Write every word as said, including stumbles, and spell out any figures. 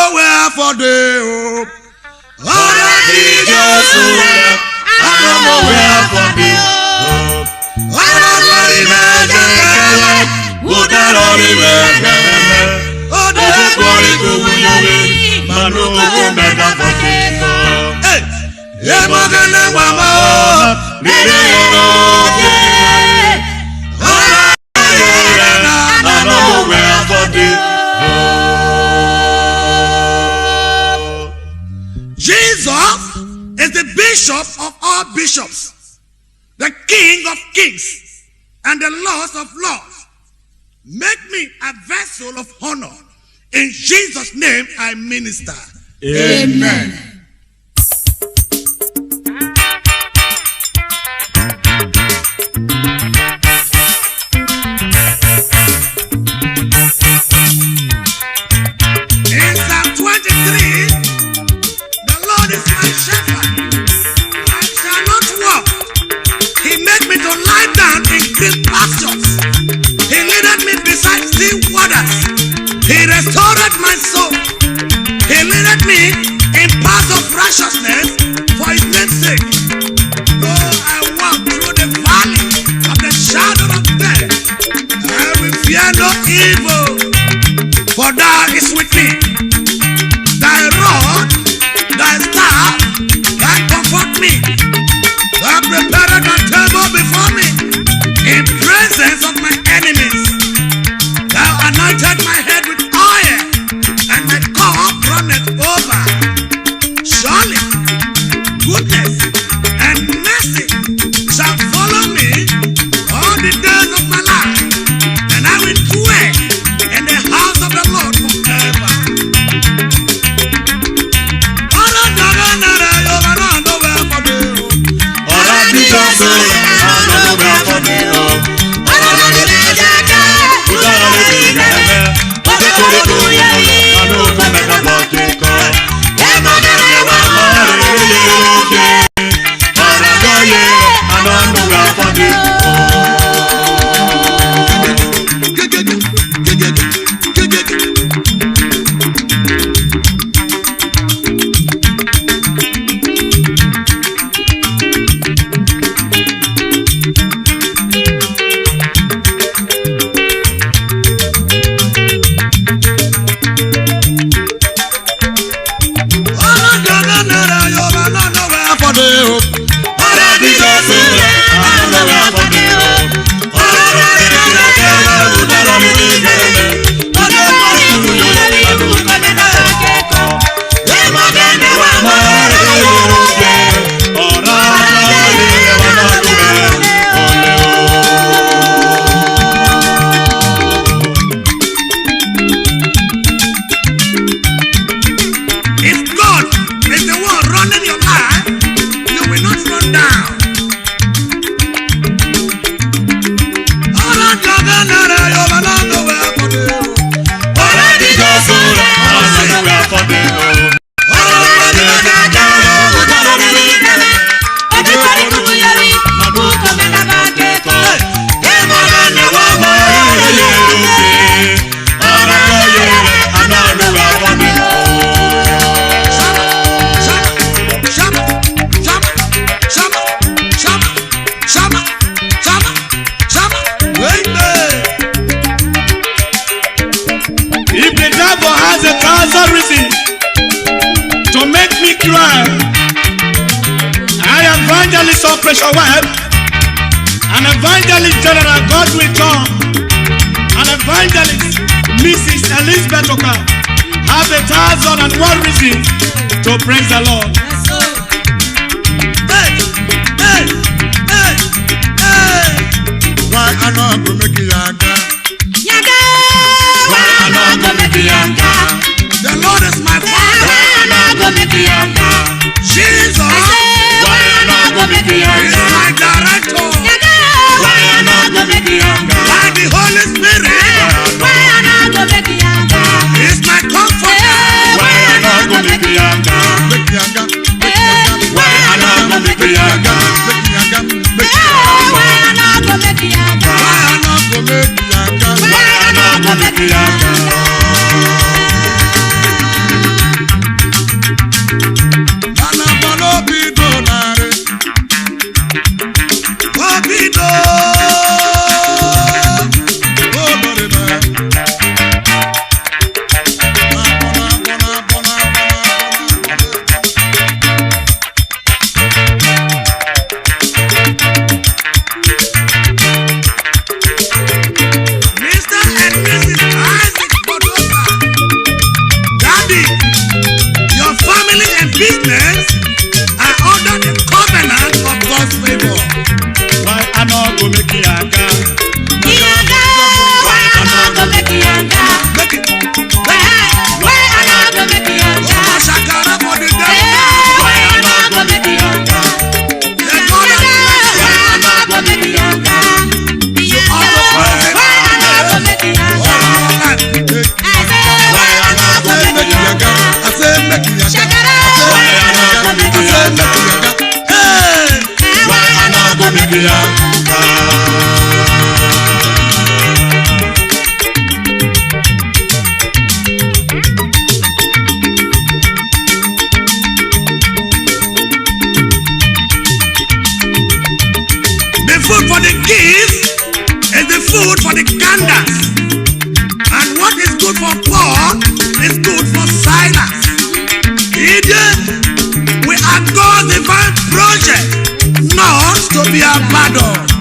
Owẹ afọde o. Ọrẹ ri Jesu rẹ, a nọ owẹ afọde o. Ọrẹ ri vwẹ jẹkẹrẹ, udaro ri vwẹ jẹkẹrẹ. O de kpọri ku wu yovwi, manu ku mẹ da fọte kọ. Hey! Emo Ọghẹnẹ ghwa ma o, rere yọrọ ọke. Ọrẹ ri na, a nọ owẹ afọde o. Jesus is the bishop of all bishops, the King of kings, and the Lord of lords. Make me a vessel of honor. In Jesus' name I minister. Amen. In Psalm twenty-three, the Lord is my shepherd, I shall not want. He made me to lie down in green pastures. He leadeth me beside still waters. He restored my soul. He leadeth me in paths of righteousness for his name's sake. Though I walk through the valley of the shadow of death, I will fear no evil, for thou is with me. Thy rod, thy staff, thy comfort me. Thou prepared a table before me in presence of my enemies. Thou anointed my head with oil, and my cup runneth over. Surely goodness and mercy shall follow me all the days of my life, and I will dwell in the house of the Lord forever. Ọrẹ ọdọdọ nẹrẹ yọrọ náà ló wẹ ọmọdé o. Ọrẹ jíjọ sọ yẹ náà ló wẹ ọmọdé o. Ọrẹ jíjọ sọ yẹ náà ló wẹ ọmọdé o. If God is the one running your life, you will not run down. If the devil has a thousand reasons to make me cry, I, Evangelist Operation Web, and Evangelist General Godwin John, and Evangelist Missus Elizabeth Oka have a thousand and one reasons to praise the Lord. Hey, hey, hey, hey. Why I not go make it? Yaga, why I not go make it? Yaga. The Lord is my father. Why I not go make it? Yaga. Jesus, why I not go make it? Yaga. Is my director. Yaga, why I not go make it? Yaga. By the Holy Spirit, why I not go make it? Yaga. Is my comforter. Why I not go make it? Yaga. Make it, Yaga. Why I not go make it? Yaga. Make it, Yaga. Make it, Yaga. Why I not go make it? Yaga. Why I not go make it? Yaga. Why I not go make it? Yaga. Gift is the food for the kanda, and what is good for Paul is good for Silas. Kidie, we are God's divine project, not to be abandoned.